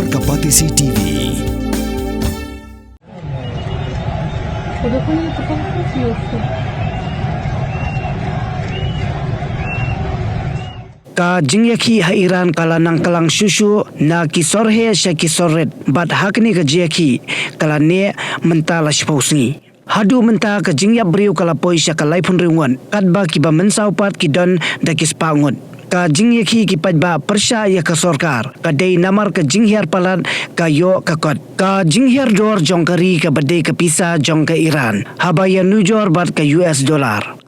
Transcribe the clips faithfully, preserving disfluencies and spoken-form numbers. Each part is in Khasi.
Ka Batesi T V. Ka jingïakhih ha Iran ka la nang klang shuh shuh na ki sor heh sha ki sor rit, bad ha kane ka jingïakhih ka la neh mynta la shiphew sngi. Haduh mynta ka jingïap briew ka la poi sha ka laiphew hynriew ngut, katba kiba mynsaw pat ki don da ki spah ngut. Ka jingïakhih ki paidbah pyrshah ïa ka sorkar ka dei namar ka jinghiar palat ka ïoh ka kot. Ka jinghiar dor jong ka ri kaba dei ka pisa jong ka Iran, haba ïanujor bad ka U S dollar.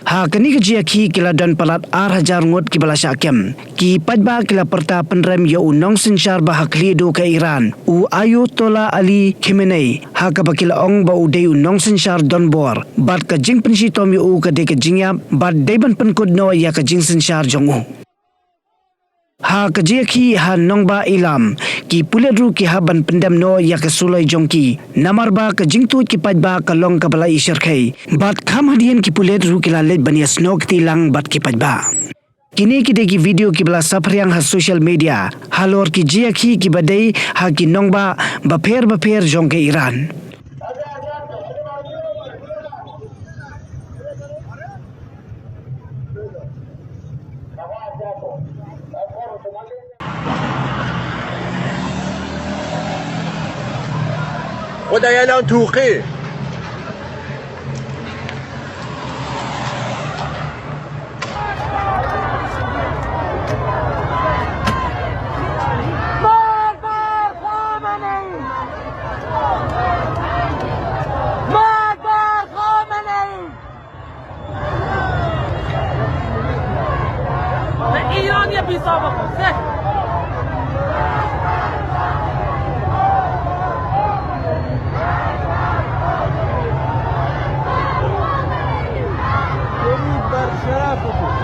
Ha kane ka jingïakhih ki la don palat ar hajar ngut kiba la shah kem. Ki paidbah ki la pyrta pynrem ïa u nongsynshar ba ha khlieh duh ka Iran, u Ayatollah Ali Khamenei, ha kaba ki la ong ba u dei u nongsynshar donbor, bad ka jingpynshitom ïa u ka dei ka jingïap, bad dei ban pynkut noh ïa ka jingsynshar jong u. Ha ka jingïakhih ha nongbah Ilam, ki pulit ruh ki hap ban pyndem noh ïa ka suloi jong ki, namar ba ka jingtuid ki paidbah ka long kaba la ishyrkhei. Bad kham hadien ki pulit ruh ki la leit ban ïasnoh kti lang bad ki paidbah. Kine ki dei ki video kiba la saphriang ha social media halor ki jingïakhih kiba dei ha ki nongbah bapher bapher jong ka Iran. What are you doing to ایران یه بی‌سابقه. درود بر شرفتون.